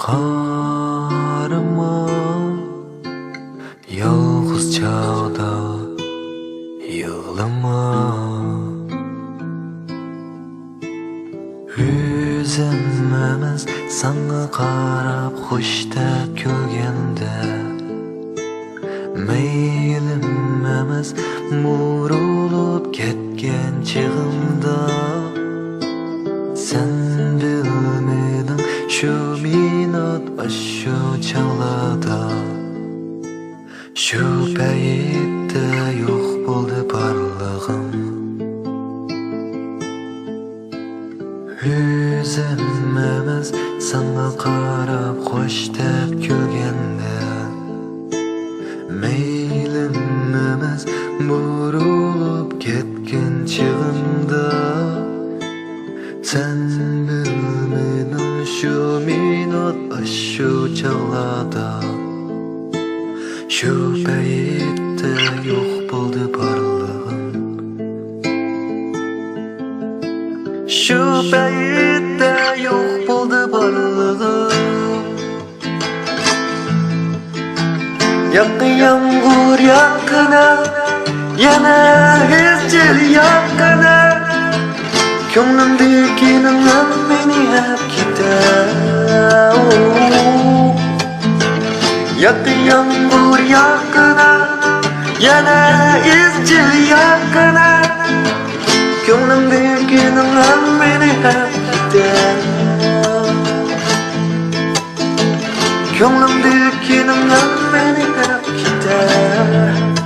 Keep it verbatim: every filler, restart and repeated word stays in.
قارىما، يالغۇز چاغدا يىغلىما. ئۆزۈم ئەمەس ساڭا قاراپ خوش دەپ كۈلگەندە، مەيلىم ئەمەس بۇرۇلۇپ كەتكەن چېغىمدا، سەن بىلمىدىڭ شۇ مىنۇت ئاشۇ چاغلاردا. شۇ پەيتتە يوق بولدى بارلىقىم. ئۆزۈم ئەمەس ساڭا قاراپ خوش دەپ كۈلگەندە، مەيلىم ئەمەس بۇرۇلۇپ كەتكەن چېغىمدا، سەن بىلمىدىڭ شۇ مىنۇت ئاشۇ چاغلاردا. شۇ پەيتتە يوق بولدى بارلىقىم. شۇ پەيتتە يوق بولدى بارلىقىم. ياققى يامغۇر ياغقىنا، يەنە ئىزچىل ياغقىنا، كۆڭلۈمدىكىنىڭ ھەممىنى ئەپ كېتە. ياققى يامغۇر ياغقىنا، يەنە ئىزچىل ياغقىنا، كۆڭلۈمدىكىنىڭ ھەممىنى ئەپ كېتە. كۆڭلۈمدىكىنىڭ ھەممىنى ئەپ كېتە.